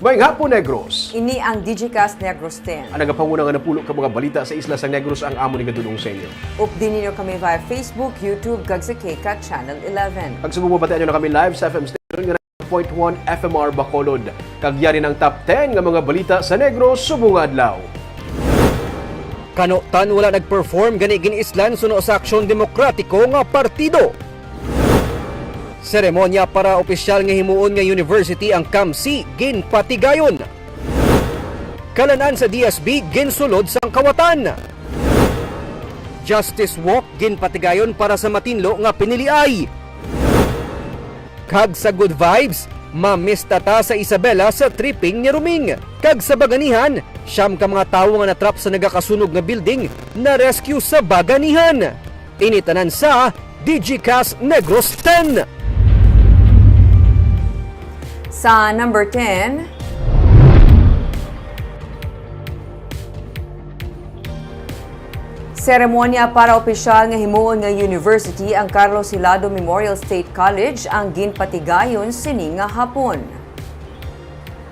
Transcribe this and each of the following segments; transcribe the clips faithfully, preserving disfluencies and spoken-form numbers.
Maayong hapon, Negros. Ini ang Digicast Negros ten. Ang nagapanguna nga napulo ka mga balita sa isla sang Negros ang amon igadul-ong sa inyo. Updi ninyo kami via Facebook, YouTube, kag sa KCAT Channel eleven. Kag sa bubo, batian nyo na kami live sa F M station nga nine point one F M R Bacolod. Kag yari na ang top ten nga mga balita sa Negros subong nga adlaw. Kanutan wala nag-perform gani gin-islan suno sa Aksyon Demokratiko nga partido. Seremonya para opisyal nga himuon nga university ang CAMC ginpatigayon. Kalan-an sa D S B ginsulod sang kawatan. Justice Walk ginpatigayon para sa matinlo nga piniliay. Kag sa good vibes, mamista ta sa Isabela sa tripping ni Ruming. Kag sa Baganihan, siyam ka mga tawo nga natrap sa nagakasunog nga building na-rescue sa Baganihan. Ini tanan sa Digicast Negros ten. Sa number ten, seremonya para opisyal nga himuon nga university ang Carlos Hilado Memorial State College ang ginpatigayon sini nga hapon.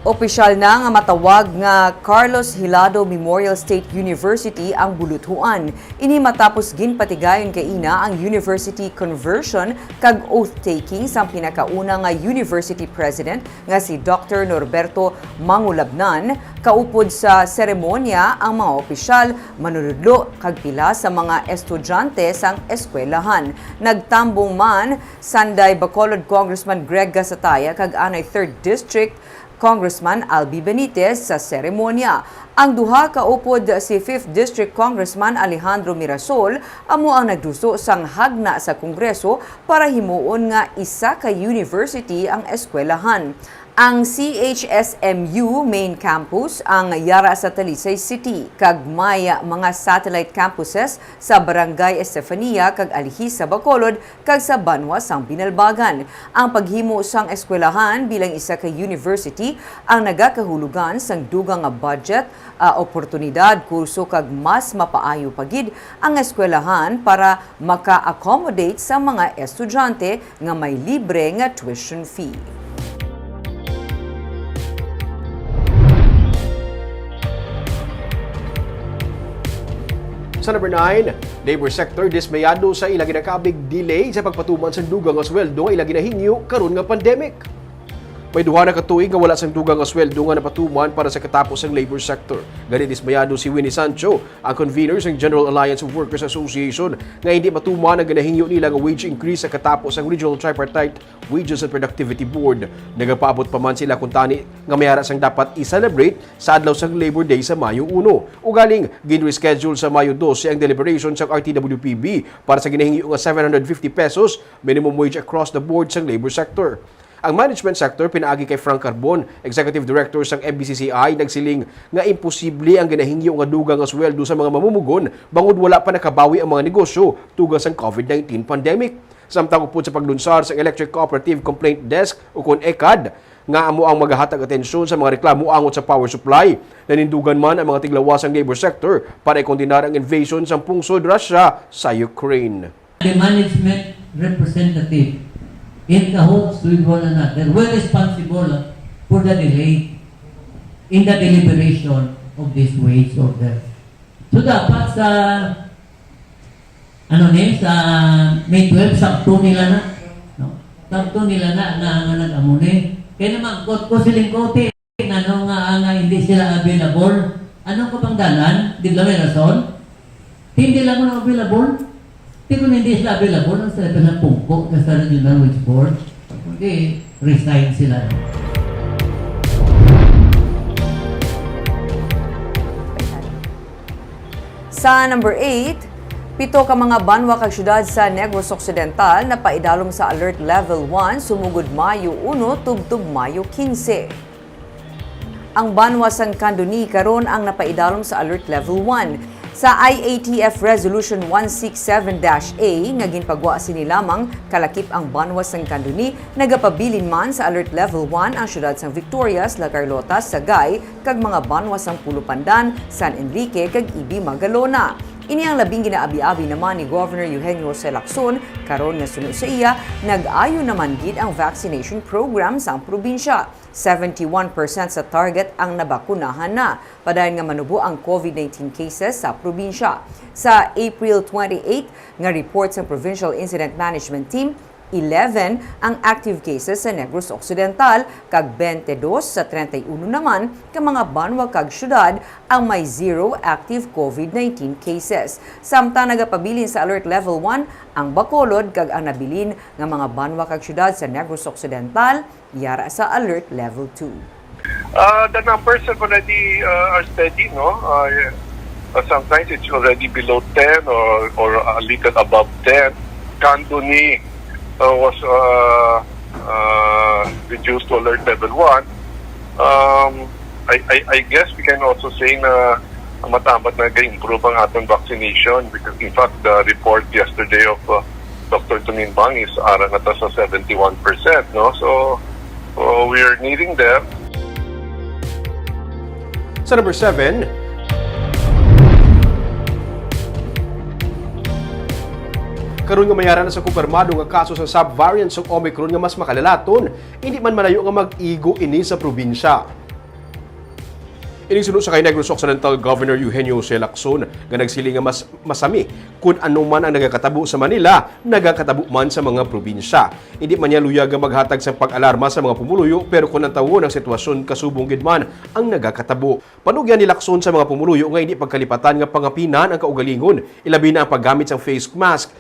Opisyal na nga matawag nga Carlos Hilado Memorial State University ang buluthuan. Ini matapos ginpatigayon kaina ang university conversion kag oath-taking sang pinakauna nga university president nga si Doctor Norberto Mangulabnan. Kaupod sa seremonya ang mga opisyal, manunudlo, kag pila sa mga estudyante sang eskwelahan. Nagtambong man Sanday Bacolod Congressman Greg Gasataya kag anay Third District Congressman Albi Benitez sa seremonya. Ang duha kaupod si Fifth District Congressman Alejandro Mirasol amo ang nagduso sang hagna sa Kongreso para himuon nga isa ka university ang eskwelahan. Ang C H S M U main campus ang yara sa Talisay City, kag may mga satellite campuses sa Barangay Estefania kag Alihis sa Bacolod kag sa banwa sang Binalbagan. Ang paghimo sang eskwelahan bilang isa ka university ang nagakahulugan sang dugang nga budget, ah, oportunidad, kurso kag mas mapaayo pa gid ang eskwelahan para maka-accommodate sa mga estudyante nga may libre nga tuition fee. Sa number nine, labor sector dismayado sa ila ginakabig delay sa pagpatuman sang dugang nga sweldo nga ila ginahingyo karon nga pandemic. May duha na ka tuig nga wala sang dugang nga sweldo nga napatuman para sa katapos sang labor sector. Gani, dismayado si Winnie Sancho, ang convener sang General Alliance of Workers Association, nga hindi matuman ang ginahingyo nila nga wage increase sa katapos sang Regional Tripartite Wages and Productivity Board. Nagapaabot pa man sila kuntani nga may ara sang dapat i-celebrate sa adlaw sang Labor Day sa Mayo uno. Ugaling, gin-reschedule sa Mayo dose ang deliberation sang R T W P B para sa ginahingyo nga seven hundred fifty pesos minimum wage across the board sang labor sector. Ang management sector, pinaagi kay Frank Carbon, Executive Director sang M B C C I, nagsiling nga imposible ang ginahingyo nga dugang nga sweldo sa mga mamumugon bangod wala pa nakabawi ang mga negosyo tuga sang COVID nineteen pandemic. Samtang upod sa paglunsar sang Electric Cooperative Complaint Desk, ukon ECAD, nga amo ang magahatag atensyon sa mga reklamo angot sa power supply, nanindugan man ang mga tiglawas sang labor sector para ikondenar ang invasion sang pungsod Russia sa Ukraine. The management representative in cahoots with one another were responsible for the delay in the deliberation of this wage order. So dapat sa, ano ni, sa May twelve, sabto nila na, no? Sabto nila na, na nga nag-amo ni. Kaya naman, kot ko siling kote, ano nga, nga hindi sila available? Ano ko pang dalan? Di ba may rason? Hindi lang mo available. Di kung hindi sila available, ang sila pala pungko na sa Regional Wage Board. Kundi resign sila. Sa number eight, pito ka mga banwa kag syudad sa Negros Occidental napaidalom sa Alert Level one sumugod Mayo uno tubtob Mayo quince. Ang banwa sang Candoni karon ang napaidalom sa Alert Level one. Sa I A T F Resolution one six seven dash A nga ginpagwa sini lamang, kalakip ang banwa sang Candoni, nagapabilin man sa Alert Level one ang syudad sang Victorias, La Carlota, Sagay, kag mga banwa sang Pulupandan, San Enrique, kag Ibi Magalona. Ini ang labing ginaabi-abi naman ni Governor Eugenio Jose Lacson, karon nga suno sa iya, nag-ayo naman gid ang vaccination program sa probinsya. Seventy-one percent sa target ang nabakunahan na. Padayon nga manubo ang COVID nineteen cases sa probinsya. Sa April twenty-eight nga report sa Provincial Incident Management Team, eleven ang active cases sa Negros Occidental, kag twenty-dos sa treinta y uno naman ka mga banwa kag syudad ang may zero active COVID nineteen cases. Samtang nagapabilin sa Alert Level one ang Bacolod kag ang nabilin nga mga banwa kag syudad sa Negros Occidental, yara sa Alert Level two. Uh, the numbers have already uh, are steady, no? Uh, uh, sometimes it's already below ten or, or a little above ten. Candoni uh, was uh, uh, reduced to alert level one. Um, I, I, I guess we can also say na matamat na nag-improve ang aton vaccination because in fact the report yesterday of uh, Doctor Tuminbang is ara na ta sa seventy-one percent, no? So, uh, we are nearing there. Sa number seven, karon nga mayara na sa kumpirmado nga kaso sa subvariant sang Omicron nga mas makalalaton, hindi man malayo nga mag-igo ini sa probinsya. Ining suno sa kay Negros Occidental Governor Eugenio Jose Lacson nga nagsiling nga mas masami kun ano man ang nagakatabo sa Manila, nagakatabo man sa mga probinsya. Hindi man niya luyag nga maghatag sa pag-alarma sa mga pumuluyo, pero kung ang tawon ang sitwasyon kasubong gid man ang nagakatabo. Panugyan ni Lacson sa mga pumuluyo nga hindi pagkalipatan nga pangapinan ang kaugalingon, ilabi na ang paggamit sang face mask.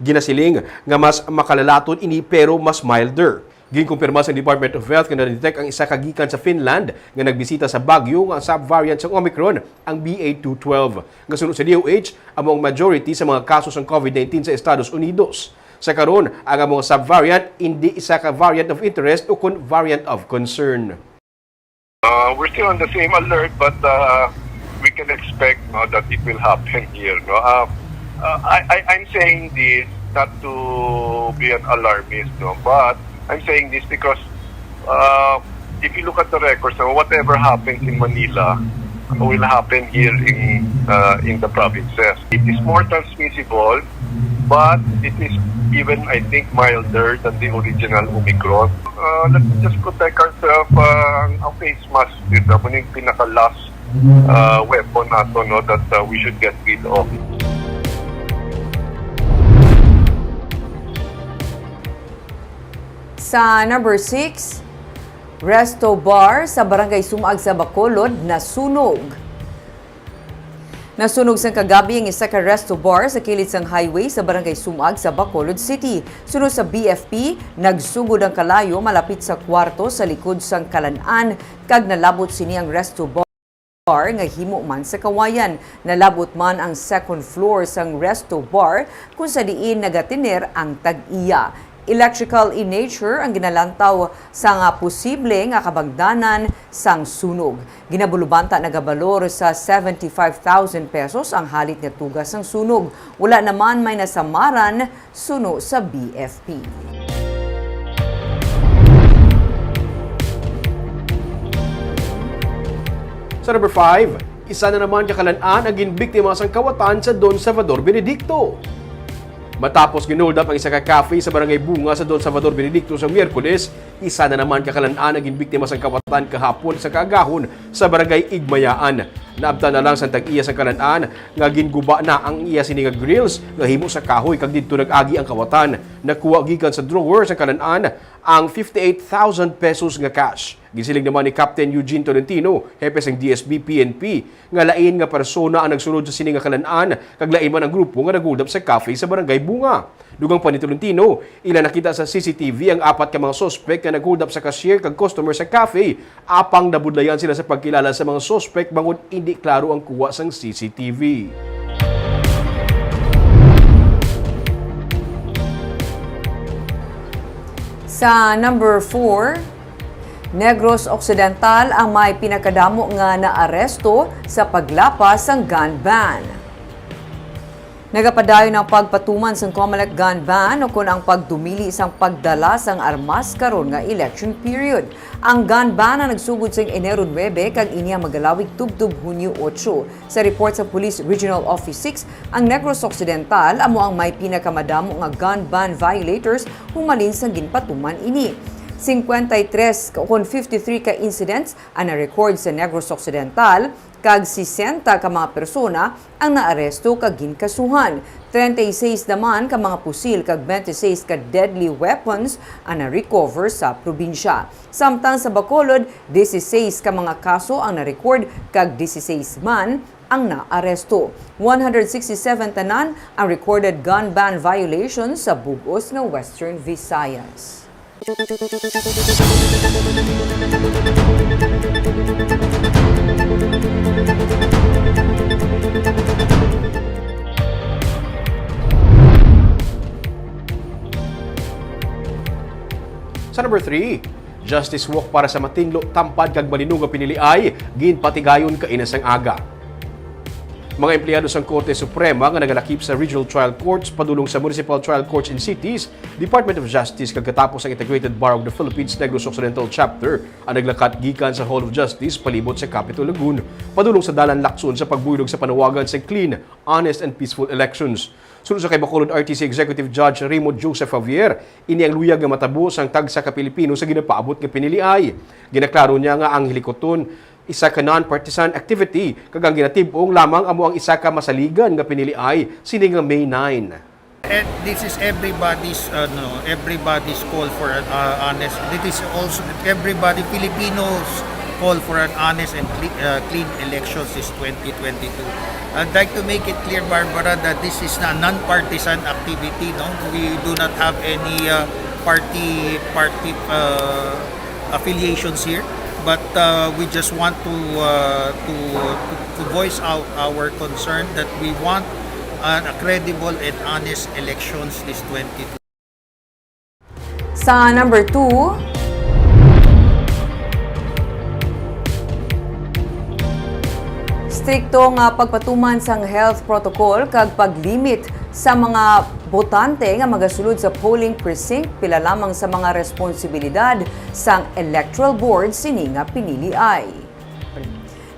Ginasiling nga mas makalalaton ini pero mas milder. Ginkumpirma sang Department of Health nga na-detect ang isa ka gikan sa Finland nga nagbisita sa Baguio nga ang subvariant sang Omicron, ang B A two twelve. Nga suno sa D O H, amo ang majority sa mga kaso sang COVID nineteen sa Estados Unidos. Sa karon, ang among subvariant indi isa ka variant of interest ukon variant of concern. Uh, we're still on the same alert, but uh, we can expect, no, that it will happen here. No, uh, uh, I, I I'm saying this not to be an alarmist, no, but I'm saying this because uh, if you look at the records, no, whatever happens in Manila will happen here in uh, in the provinces. It is more transmissible, but it is even, I think, milder than the original Omicron. Uh, let's just protect ourselves. Uh, ang face mask, dito, amo ning pinaka-last uh, weapon nato, no, that uh, we should get rid of. Sa number six, resto bar sa Barangay Sumag sa Bacolod nasunog. Nasunog sang kagabi ang isa ka resto bar sa kilid sang highway sa Barangay Sumag sa Bacolod City. Suno sa B F P, nagsugod ang kalayo malapit sa kwarto sa likod sang kalan-an kag nalabot sini ang resto bar nga himo man sa kawayan. Nalabot man ang second floor sang resto bar kung sa diin nagatiner ang tag-iya. Electrical in nature ang ginalantaw sa nga posible nga kabangdanan sang sunog. Ginabulubanta nagabalor sa seventy-five thousand pesos ang halit nga tuga sang sunog. Wala naman may nasamaran suno sa B F P. Sa number five, isa na naman ka kalan-an ang ginbiktima sang kawatan sa Don Salvador Benedicto. Matapos gin-hold up ang isa ka cafe sa Barangay Bunga sa Don Salvador Benedicto sa Miyerkules, isa na naman ka kalan-an ang ginbiktima sang kawatan kahapon sa kaagahon sa Barangay Igmayaan. Naabtan na lang sang tag-iya sang kalan-an nga ginguba na ang iya sini nga grills nga himo sa kahoy kag didto nag-agi ang kawatan. Nakuha gikan sa drawer sang kalan-an ang fifty-eight thousand pesos nga cash. Ginsiling naman ni Captain Eugene Tolentino, hepe sang D S B P N P, nga lain nga persona ang nagsulod sa sini nga kalan-an kag lain man ang grupo nga nag-hold up sa cafe sa Barangay Bunga. Dugang pa ni Tolentino, ila nakita sa C C T V ang apat ka mga suspek nga nag-hold up sa cashier kag customer sa cafe, apang nabudlayan sila sa pagkilala sa mga suspek bangod indi klaro ang kuha sang C C T V. Sa number four, Negros Occidental ang may pinakadamo nga naaresto sa paglapas sang gun ban. Nagapadayon ang pagpatuman sang COMELEC gun ban ukon ang pagdumili sang pagdala sang armas karon nga election period. Ang gun ban ang nagsugod sang Enero nuebe kag ini ang magalawig tubtob Hunyo otso. Sa report sa Police Regional Office six, ang Negros Occidental amo ang may pinakamadamo nga gun ban violators humalin sang ginpatuman ini. Singkwenta y tres kon fifty-three ka incidents ang na-record sa Negros Occidental, kag sesenta ka mga persona ang naaresto kag ginkasuhan. Treinta y seis naman ka mga pusil kag twenty-six ka deadly weapons ang na-recover sa probinsya. Samtang sa Bacolod, dieciséis ka mga kaso ang na-record kag dieciséis man ang naaresto. One hundred sixty-seven tanan ang recorded gun ban violations sa bug-os nga Western Visayas. Sa number three, Justice Walk para sa Matinlo, Tampad kag Malino nga Piniliay, ginpatigayon kaina sang aga. Mga empleyado sang Korte Suprema nga nagalakip sa Regional Trial Courts padulong sa Municipal Trial Courts in Cities, Department of Justice kag katapos ang Integrated Bar of the Philippines Negros Occidental Chapter ang naglakat gikan sa Hall of Justice palibot sa Capitol Lagoon padulong sa Dalan Lacson sa pagbuylog sa panawagan sa clean, honest and peaceful elections. Suno sa kay Bacolod R T C Executive Judge Raymond Joseph Javier, ini ang luyag nga matabo sang tagsa ka Pilipino sa ginapaabot nga piniliay. Ginaklaro niya nga ang hilikuton isa ka non-partisan activity kag ang ginatib-ong lamang amo ang isa ka masaligan nga piniliay sini nga May nine. And this is everybody's, ano, everybody's call for an, uh, honest. This is also everybody, Filipinos call for an honest and cle-, uh, clean elections this twenty twenty-two. I'd like to make it clear, Barbara, that this is a non-partisan activity, no? We do not have any, uh, party, party, uh, affiliations here, but, uh, we just want to, uh, to, to, to voice out our concern that we want, uh, a credible and honest elections this twenty twenty-two. Sa number two, strikto nga pagpatuman sang health protocol kag paglimit sa mga botante nga magasulod sa polling precinct, pila lamang sa mga responsibilidad sang electoral board sini nga piniliay.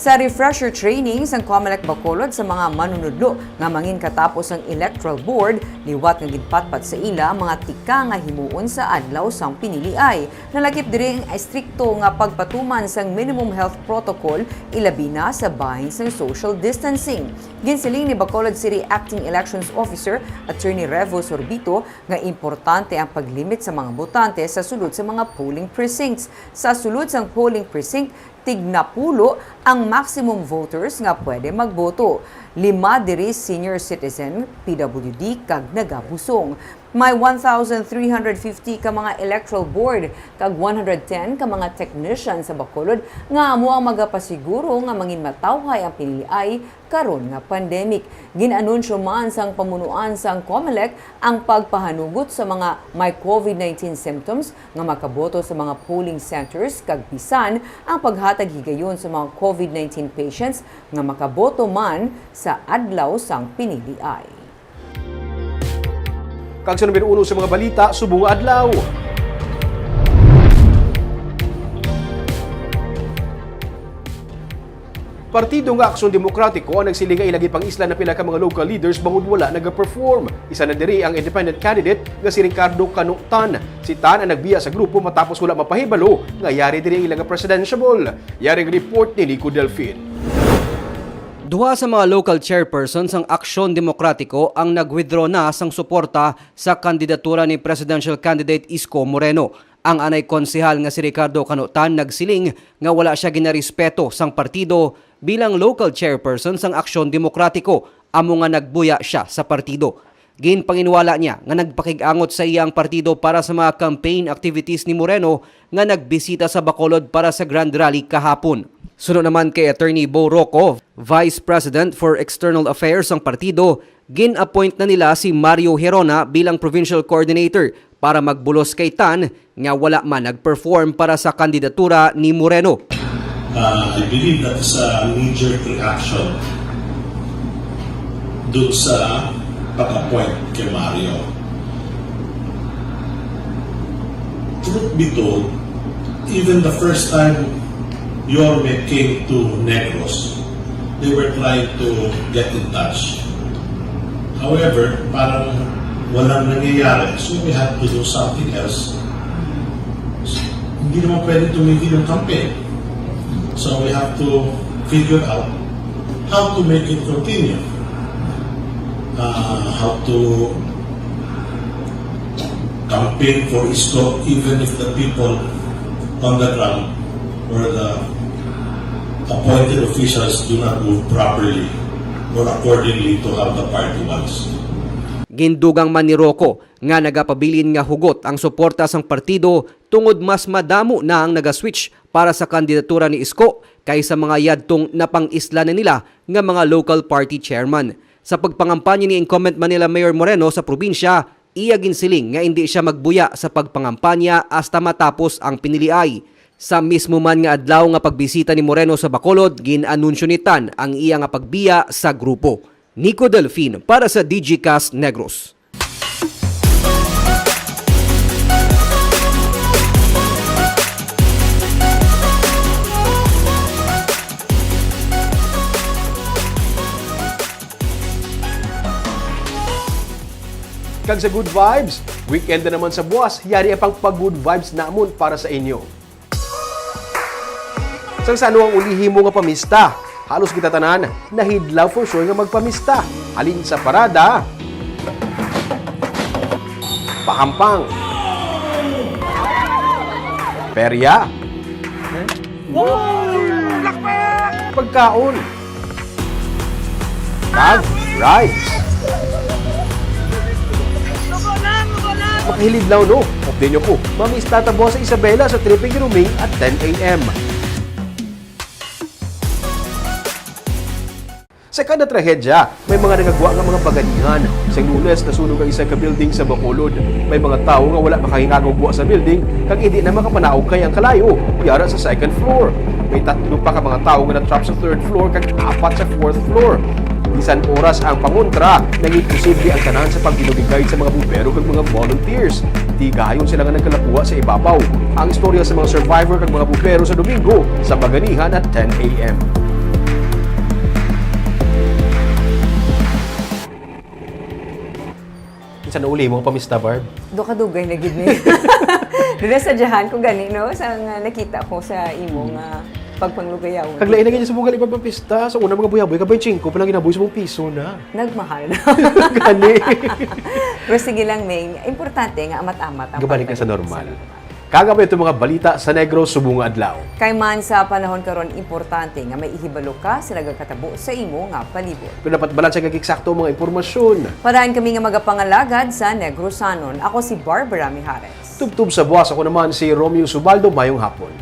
Sa refresher training sang COMELEC Bacolod sa mga manunudlo nga mangin katapos ang electoral board, liwat nga ginpatpat sa ila ang mga tika nga himuon sa adlaw sang piniliay. Nalakip diri ang estrikto nga pagpatuman sang minimum health protocol, ilabi na sa bahin sang social distancing. Ginsiling ni Bacolod City Acting Elections Officer Attorney Revo Sorbito nga importante ang paglimit sa mga botante sa sulod sa mga polling precincts. Sa sulod sang polling precinct, tignapulo ang maximum voters nga pwede magboto. Lima diri senior citizen, P W D, kag nagabusong. May one thousand three hundred fifty ka mga electoral board kag one hundred ten ka mga technician sa Bacolod nga amo ang magapasiguro nga mangin matawhay ang piniliay karon nga pandemic. Gin-anunsyo man sang pamunuan sang COMELEC ang pagpahanugot sa mga may COVID nineteen symptoms nga makaboto sa mga polling centers kag bisan ang paghatag higayon sa mga COVID nineteen patients nga makaboto man sa adlaw sang piniliay. Kag sa numero uno sa mga balita subong nga adlaw, Partido nga Aksyon Demokratiko ang nagsiling nga ila gipangislan ang pila ka mga local leaders bangod wala nagaperform. Isa na diri ang independent candidate nga si Ricardo Cano Tan. Si Tan ang nagbiya sa grupo matapos wala mapahibalo nga yari diri ang ila nga presidentiable. Yari ang report ni Nico Delfin. Duha sa mga local chairperson sang Aksyon Demokratiko ang nag-withdraw na sang suporta sa kandidatura ni presidential candidate Isko Moreno. Ang anay konsehal nga si Ricardo Cano Tan nagsiling nga wala sia ginarespeto sang partido bilang local chairperson sang Aksyon Demokratiko, amo nga nagbuya sia sa partido. Ginpanginwala niya nga nagpakig-angot sa iya ang partido para sa mga campaign activities ni Moreno nga nagbisita sa Bacolod para sa Grand Rally kahapon. Suno naman kay Attorney Bo Roco, Vice President for External Affairs sang partido, gin-appoint na nila si Mario Herona bilang Provincial Coordinator para magbulos kay Tan nga wala man nag-perform para sa kandidatura ni Moreno. Uh, I believe that is a knee-jerk reaction dun sa, Appoint kay Mario. Truth be told, even the first time Yorme came to Negros, they were trying to get in touch. However, parang walang nangyayari. So we have to do something else. Hindi naman pwede tumigil yung campaign. So we have to figure out how to make it continue. Uh, how to campaign for Isko even if the people on the ground or the appointed officials do not move properly or accordingly to how the party wants. Gindugang man ni Rocco nga nagapabilin nga hugot ang suporta sang partido tungod mas madamo na ang naga-switch para sa kandidatura ni Isko kaysa mga yadtong napang-isla na nila nga mga local party chairman. Sa pagpangampanya ni incumbent Manila Mayor Moreno sa probinsya, iya ginsiling nga indi siya magbuya sa pagpangampanya hasta matapos ang piniliay. Sa mismo man nga adlaw nga pagbisita ni Moreno sa Bacolod, gin-anunsyo ni Tan ang iya nga pagbiya sa grupo. Nico Delfin para sa Digicast Negros. Kag sa good vibes, weekend na naman sa buwas, yari ang pang pag-good vibes namon para sa inyo. Sang sano ang uli himo nga pamista? Halos kita tanan nahidlaw for sure nga magpamista. Halin sa parada, pahampang, perya, pagkaon, kag rides. Makahilidlaw, no? Update nyo ko. Mamista ta buwas sa Isabela sa Tripping Ruming at ten a.m. Sa kada trahedya, may mga nagagwa nga mga baganihan. Sa Lunes, nasunog ang isa ka building sa Bacolod. May mga tawo nga wala makahingagaw gwa sa building kag indi na makapanaog kay ang kalayo, yara sa second floor. May tatlo pa ka mga tawo nga na-trap sa third floor kag apat sa fourth floor. Bisan oras ang pangontra, naging posible ang tanan sa pagdinugigay sa mga bumbero kag mga volunteers. Tigayon sila nga nagkalapuha sa ibabaw. Ang istorya sa mga survivor kag mga bumbero sa Domingo sa baganihan at ten a.m. Kinsa na uli mo pamista, Barb? Do kadugay na gid ni. Dili, sadyahan ko gani, no, sa nga nakita ko sa imo nga pagpanglugayaw. Kag lain na gid sa mong gali pagpamista. Sa una, mga buyaboy ka, baynte singko pa lang ginabuhi sa mong piso na. Nagmahal na. Gani. Pero sige lang, Ming. Importante nga amat-amat ang Gabalik na sa pagpamista. Normal. Kag amo itong mga balita sa Negros subong nga adlaw. Kay man sa panahon karon, importante nga may ihibalo ka sa nagakatabo sa imo nga palibot. Pero dapat balanse kag eksakto ang mga impormasyon. Padaan kami nga magapangalagad sa Negrosanon. Ako si Barbara Mijares. Tubtob sa buwas, ako naman si Romeo Subaldo. Mayong hapon.